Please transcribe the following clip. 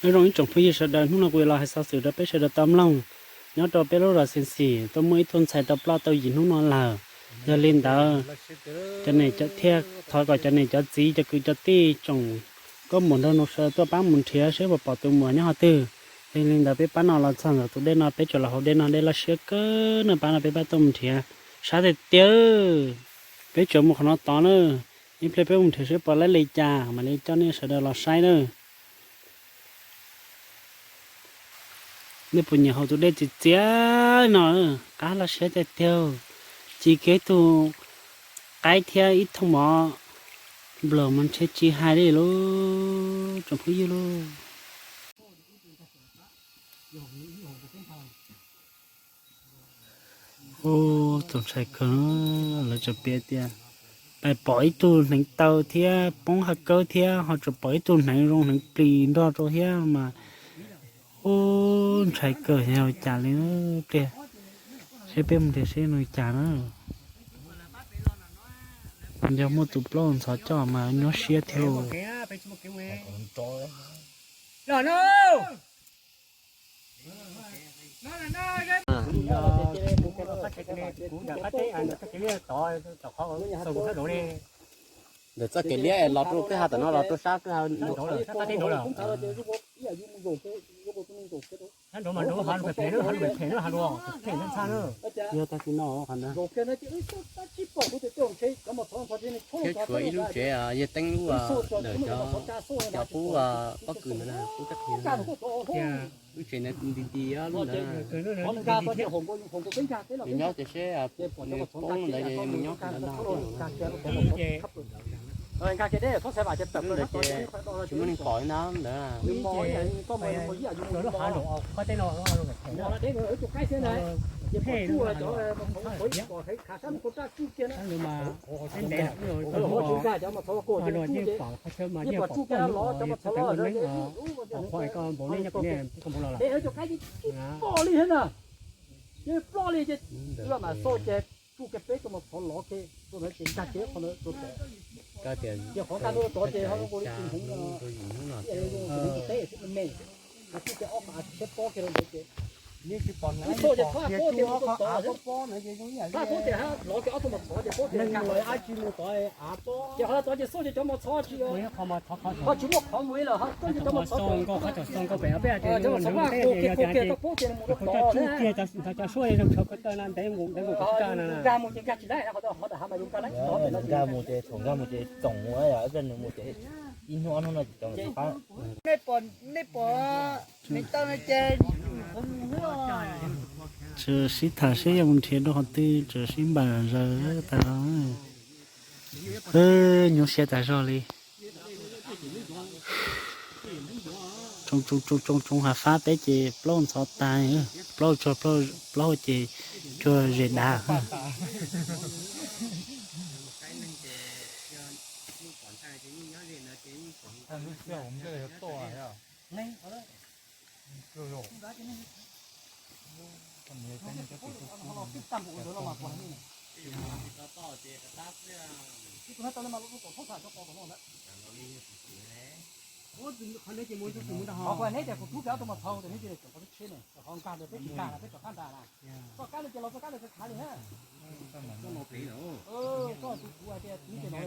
Nyob zoo ib tsoom phooj ywg sawv daws, hnub no kuv yuav los hais xov xwm rau peb sawv daws tau mloog. Nyob rau peb lub zos Xeev Xis tuaj muaj ib tug ntxhais tau ploj tau yim hnub no lawm. Yog li ntawd, cov niam cov thiaj thov kom cov niam cov txiv cov kwv cov tij tsoom nkauj muam nraug nus sawv daws tuaj pab mus nrhiav seb puas pom tus muam nyob qhov twg. Yog li ntawd peb pab no los txog ntawm tus dej no, peb tsuas los hauv dej no, dej loj siab kawg na, pab no peb pab tuaj mus nrhiav sab tiag tiag. Peb tsuas mus qhov no tod na, ib pliag peb mus nrhiav seb puas laib li cas mam li coj nej sawv daws los saib na. Nej puas nyiam hauv tus dej txias txias no, qab loj siab tiag tiag, ci kiag ib tug qaib thiab ib thooj mov nplaum mas ntshe tsis hais li lauj tsoom phooj ywg lauj. Ub, txaus ntshai kawg, lawv tseem piav tias pais pom ib tug hneev taw thiab poob hav kawb thiab ho tseem pom ib tug hneev zoo hneev plis nrog rau thiab mas. Ub, ntshai kawg, yog ua cas li pliag, seb peb mus nrhiav seb nws cas na. Yog muaj tus plaub ntxhov coj mas nyuaj siab thiab lauj. Ntawm txoj kev liab los rau kwj ha tom no los rau sab kwj ha. Yog tag kis no qhov ntawd thiab tshuav ib lub tsev, yawg Teeb lub, ntawm cov, cov qub pob kws ntawd na, qub kab qhia. Lub tsev ntawd nti nti lub ntawd. Nws nyob ces seb nws poob ntawd ces mus nyob ntawd ntag. Lub ntawd ces tsis muaj neeg pom li ntag ntawd. Ploj li na, ces ploj li ces mam xauj ces tsuj kiag peb tug mos txhov lov kiag rau ntawd ces nkag kiag qhov ntawd rau tod. Ces qhov nkag rau tod ces ho zoo nkaus li tus hneev no, tus hneev tus teb xwb me me, tsuj kiag ob qho av tsheb pob kiag rau ntawd ces ib xauj ces thab pob ces mus rau tod xwb. Thab pob ces lov kiag ob tug mos txhov ces pob ces nkag tod. Ces qhov tod ces xauj ces cov mos txhov tsis, ho tsis muaj qhov mus li lawm, cov mos txhov, cov mos txhov pob ces mus rau tod xwb. Nkag mus ces nkag tsis laib, qhov ntawd hav mas yuav nkag laib tsis tau pem no ces nkag mus ces thaum nkag mus ces txoom ib pliag nws mus ces ib hnub ob hnub no ces cov ntawd tsis pab. Nej pom, nej pom, tseem sib tham seb yuav mus nrhiav rau qhov twg, tseem sib npam zaws tag zog. Nyuaj siab tas zog li. Tsoo tsoo tsoo tsoo hav fab peb ces plaub ntxhov tas, plaub tsuag plaub ces tsuag zes dav. Qhov neb tias kuv rub pem ob tug mos txhov tes neb cia li tseem qhov tsheb ne, qhov nkag ntawd peb tsis nkag na, peb rov qab nrad na. Txoj kab ntawd ces los txoj kab ntawd khav khav li na. Koj tus kuv hais tias kuv ces no li.